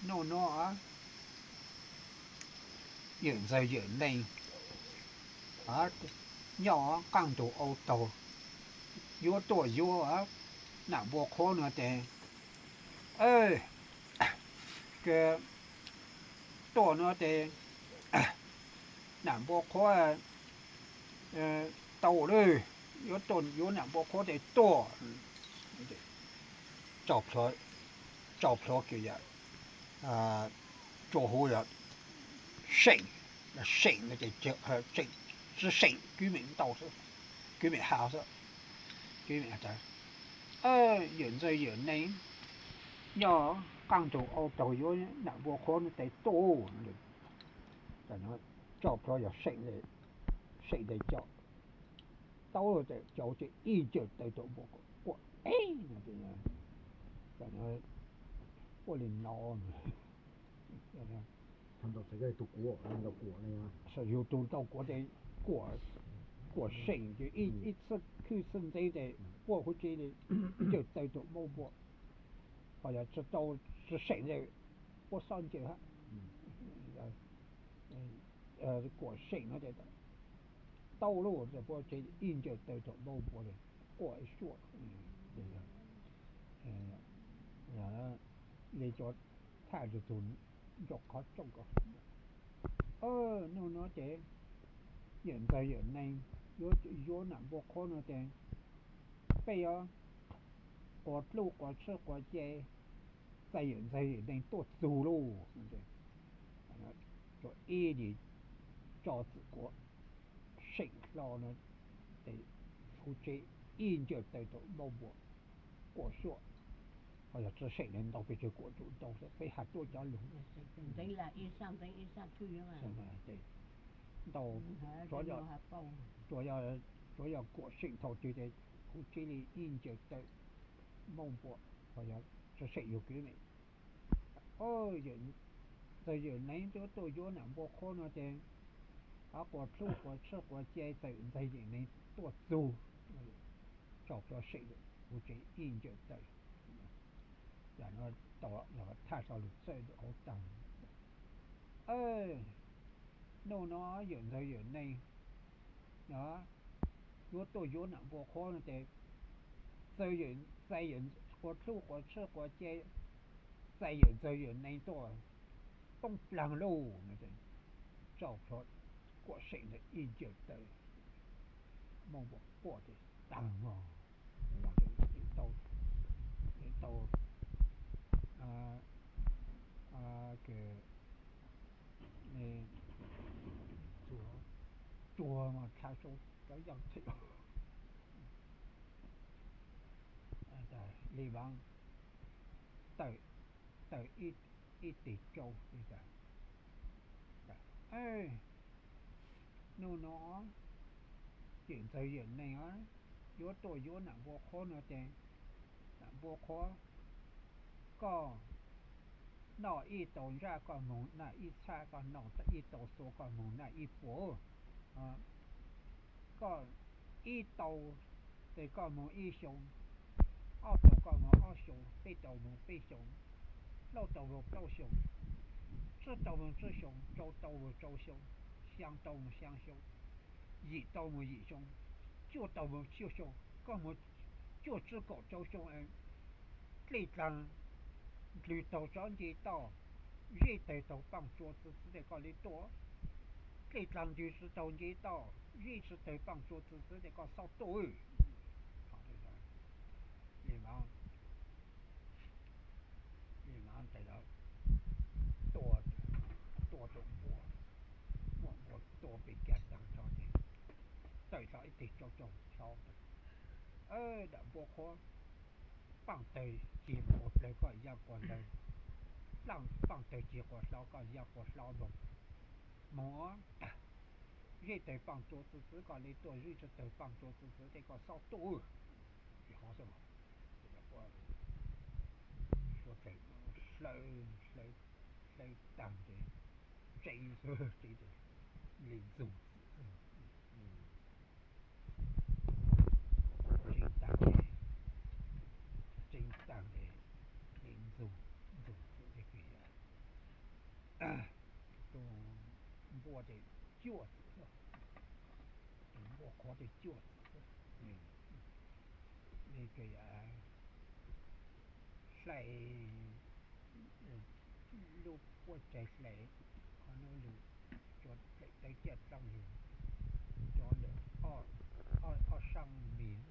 Noj no, yawm ntxawg yawm neeg nyob qaaj ntug au taug, yuav tuaj yuav nam npua qhuab no tes, tuaj no tes, nam npua qhuab tau lawm, yuav tuaj yuav nam npua qhuab tes tuaj. Tso plhuav, tso plhuav kws yam tsuas hu yog seem, seem no ces, seem, tsi seem kwv mem ntau xwb, kwv mem has xwb, kwv mem has tas, yawm ntxawg yawm neeg nyob qaaj ntug au taug yuav nam npua qhuab no tes tuaj. Tso plhuav yog seem, seem tes coj, tau tes coj ces ib ncaws taw tuaj npua quaj, quaj li no. Yug tug ntau kuav ces quaj, quaj seem ces ib txhij khwj txhij ntxiv ces quaj huv tsi li, ncaws taw tuaj npua npua, ho yog tsi tau, tsi seem tes quaj xob ncaws hab. Quaj seem no ces tau lawm, ib ncaws taw tuaj npua npua li, quaj ib suab li. Li cov thaj tug ntsuag qhov tsooj ko, nub no ces yawm ntxawg yawm neeg yuav nam npua qhuab no ces peb yuav quas dluj quas tshwj quas ce, txais yawm ntxawg yawm neeg tuaj txug lauj. Tsuas ib dim tso txwm quav seem hlo no ces huv tsi ib ncaws taw tuaj npua npua, quaj suab. Ho yog tsi seem li ntau pes tsawg quaj tsum ntau xwb, peb has tuaj cov lug ntau, tsuav yog quaj seem thaum twg ces huv tsi li ib ncaws taw npua npua, ho yog tsi seem yug kwv mem. Ntxawg yawm neeg tuaj yuav nam npua qhuab no ces, a, quas dluj quas tshwj quas ce txais ntxawg yawm neeg tuaj txug, tso plhuav seem huv tsi ib ncaws taw. Yam no tau los thaj tau lug txawj hauv taag. Nub no yawm ntxawg yawm neeg yuav tuaj yuav nam npua qhuab no ces, txais quas dluj quas tshwj quas ce, txais yawm ntxawg yawm neeg tuaj poob plaag lauj. Tso plhuav quaj seem ntawd ib ncaws taw, mooj npua quaj ces taag mog. Tau, tau tsuag, tsuag mas thav sau cov yaaj them. Li vav tawm ib tig rau, nub no yawm ntxawg yawm neeg yuav tuaj yuav nam npua qhuab no ces, nam npua qhuab, koj noj ib tau ntsaj koj moog naj ib txhab, koj noj ib tau xua koj moog naj ib puas. Koj ib tau tes koj moog ib xyoo, ob tau koj moog ob xyoo, peb tau moog peb xyoo, plaub tau moog plaub xyoo, tsib tau moog tsib xyoo, rau tau moog rau xyoo, xyaa tau moog xyaa xyoo, yim tau moog yim xyoo, cuaj tau moog cuaj xyoo, koj moog cuaj tsib kaum rau xyoo, dlej dlaag ntws taug tsob nce toj, zej tawg taug paaj tsua txwv txwv tes koj le tuaj. Dlej dlaag ntws tsi taug nce toj, zej tsi tawg paaj tsua txwv txwv tes koj xob tuaj. Li no, li no tes tua, tua rau npua, muaj npua tua pem kiag taag tso ces tawm hlo ib teg tsaug tsaug hlo. Dam npua qhuab, paaj tawg cig quas plawg koj yaaj quas ntawg, paaj tawg cig quas hlo koj yaaj quas hlo npoo. Moog, zej tawg paaj tsua txwv txwv koj le tuaj, zej tsi tawg paaj tsua txwv txwv tes koj xob tuaj. Suav dlawg hlawv, hlawv taag ces tseev xwb, tseev li ntxoog txwm, tseev taag, tseev taag li ntxoog, ntxoog txwm le kws yam ces cuaj txwm xwb, tus npua qhuav ces cuaj txwm xwb. Li kws yam hlais lub puab tsaig hlais, qhov nuav lug rua daim tawv ciaj txooj lug rua ntawm ob saab mis,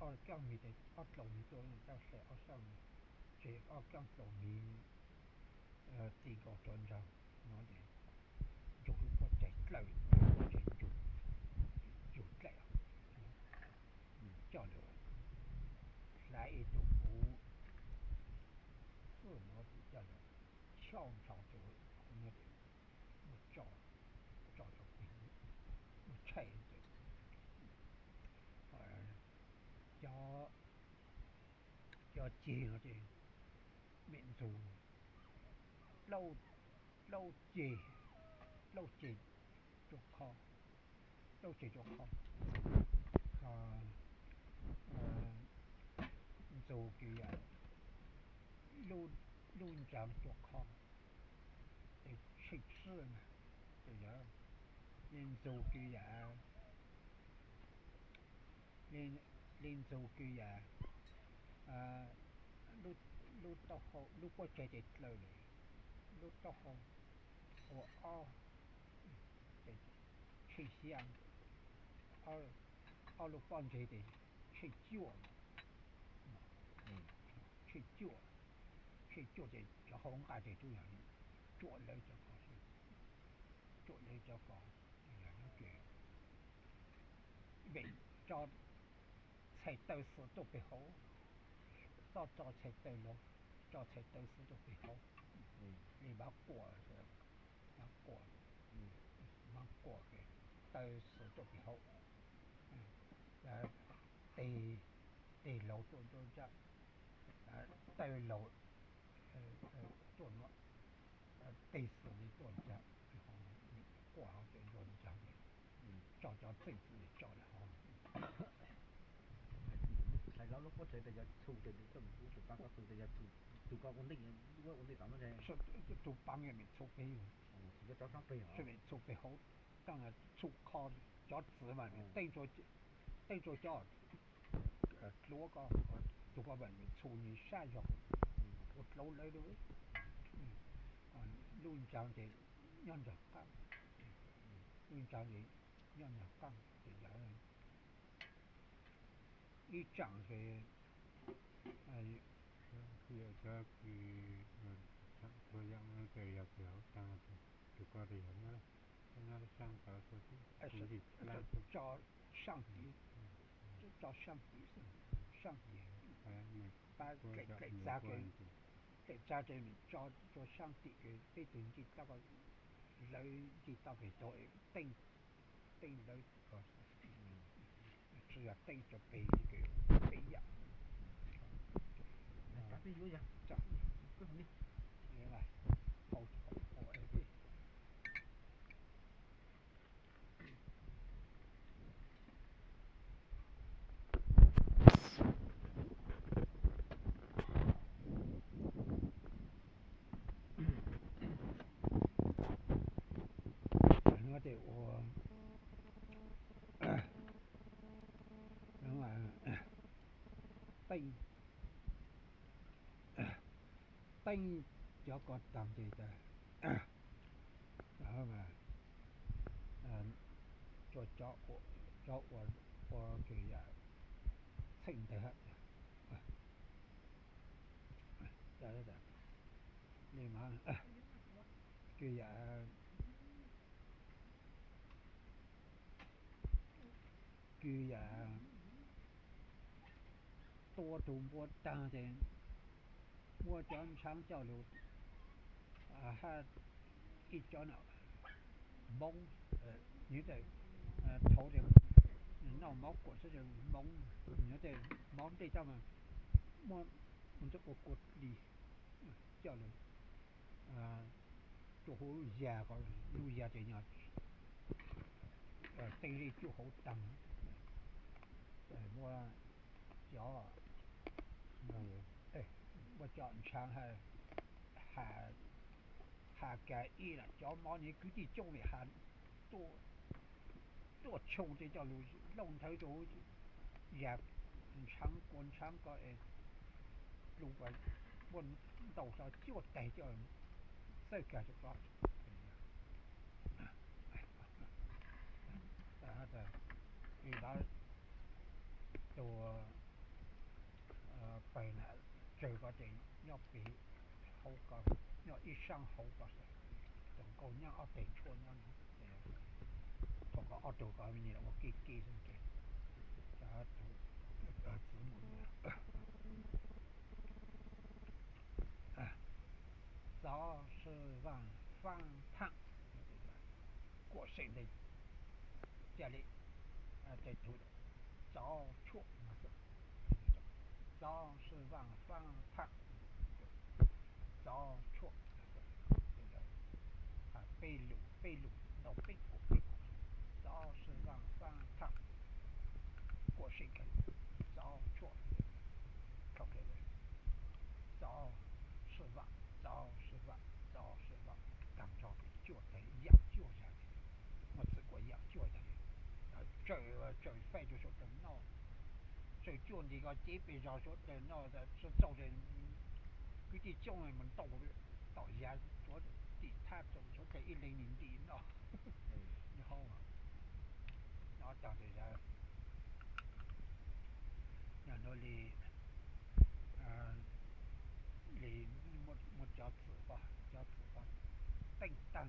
ob kaab mis, ob dlaus mis tuaj, tau hlais ob saab mis, tseg ob kaab dlaus mis txi nkaus rua nraag no ces nrug lub puab tsaig dlawb, puab tsaig nrug, nrug dlaim coj lug hlais ib tug kuv xwb no ces coj lug choj nrho rua, muab tso, tso rua peg, muab tshaij ces cov, cov ceg no ces mem ntxug plaub ceg, plaub ceg rua qhov, plaub ceg rua qhov, ntxug kws yam lub ntsaag rua qhov, ces tsheej sib na, ces yog li ntxug kws yam, li ntxug kws yam lub taub hau, lub puab tsaig ces dlawb lawm, lub taub hau ua ob, ces tsheej xya, ob lub pob ntseg ces tsheej cuaj, tsheej cuaj, tsheej cuaj ces cov hauv nqaj ces tsuas yog cuaj lawv cov ko, cuaj lawv cov ko, yog lub kws vem tso txhais taw xwb tuaj peg hauv, txhob tso txhais taw laug, tso txhais taw xwb tuaj peg hauv, li mab quaj, mab quaj, mab quaj, taw xwb tuaj peg hauv, teg, teg laug tuaj nruab nrab, taw laug tuaj nuav, teg xwb li tuaj nraag, quaj hauv ces nruab nrab, tso cov txeej xwb li tso lawm hauv. Hlais lub puab tsaig tas yog txhu ces tus paab ko txhu tas yog txhu, tus ko ua ntej, ua ntej tom no, tus paab yog mem txhu peg, mem txhu peg hauv, taag txhu qho cov txwv mas teeb rua cov dluav ko, tug ko mas txhu nwg sab zog, ua dlauv lawv lub ntsaag ces nyob nraag qaab, lub ntsaag ces nyob nraag qaab ces yog ib tsaam ces, ua yam tus hauv taag, tus ko tas yog nyob, nyob saab tod, tso saab tim, tso saab tim, saab tim, pab dlaim txag, dlaim txag ces tso rua saab tim, peb tug ncej toj ko, lawv ncej toj peg taug, teeb, teeb lawv ko, tsi yog teeb rua peg, peb yam. Nuav ces ua teeb, teeb cov ko taag ces tas, cov, cov ua, ua kws yam txheej ntawd, li mas kws yam, kws yam tua tug npua taag ces muab cov ntshaab coj lug hab ib cov moob, nws tas thaum noj mov kuam xwb, moob, nws tas mov ntej coj mas muab ua kua li coj lug rua huv lub yag ko, lub yag ces yog teeb zeb cuaj hauv taag, muab cov, muab cov ntshaab has Has kas ib lam cov mov ni kwv tij Txooj Lis has tuaj, tuaj tshoo tej coj lug looj nthawv rau yag ntshaav kua ntshaav ko es lug puag ntau hlo cuaj teg coj txawj kag rau ko. Li lawv tus pawg na tsawg ko ces nyob pem hauv ko, nyob ib sab hauv ko xwb. Tus nkauj nyab ob teg tshuaj nyob no, thaum ko ob tug ko me nyuam ua kiv kiv xwb ces txiv mus Txov Sij Vaaj Faab Thaaj, Kuaj Seem ntawd ca li tej tug Txov Tshuaj, Txov Sij Vaaj Faab Thaaj, Txov Tshuaj, peb lus peb lus ntau peb kuam peb kuam, Txov Sij Vaaj Faab Thaaj, Kuaj Seem, Txov Tshuaj, Txov Sij Vaaj, Txov Sij Vaaj, Txov Sij Vaaj, taag nrho cuaj teg yaam cuaj yag, muaj txwm kuas yaam cuaj yag, tsawm tsawm faij rua suav dlawg noj, tsawm cuaj nti ko cev pes zog suav dlawg noj, txaus kwv tij Txooj mus ntaus tom yag tuav tim thab txaus suav dlawg ib leeg nti noj. Nyob hauv, nyob tag tas yog nuav li, li muaj cov txwm ko, cov txwm ko teej tag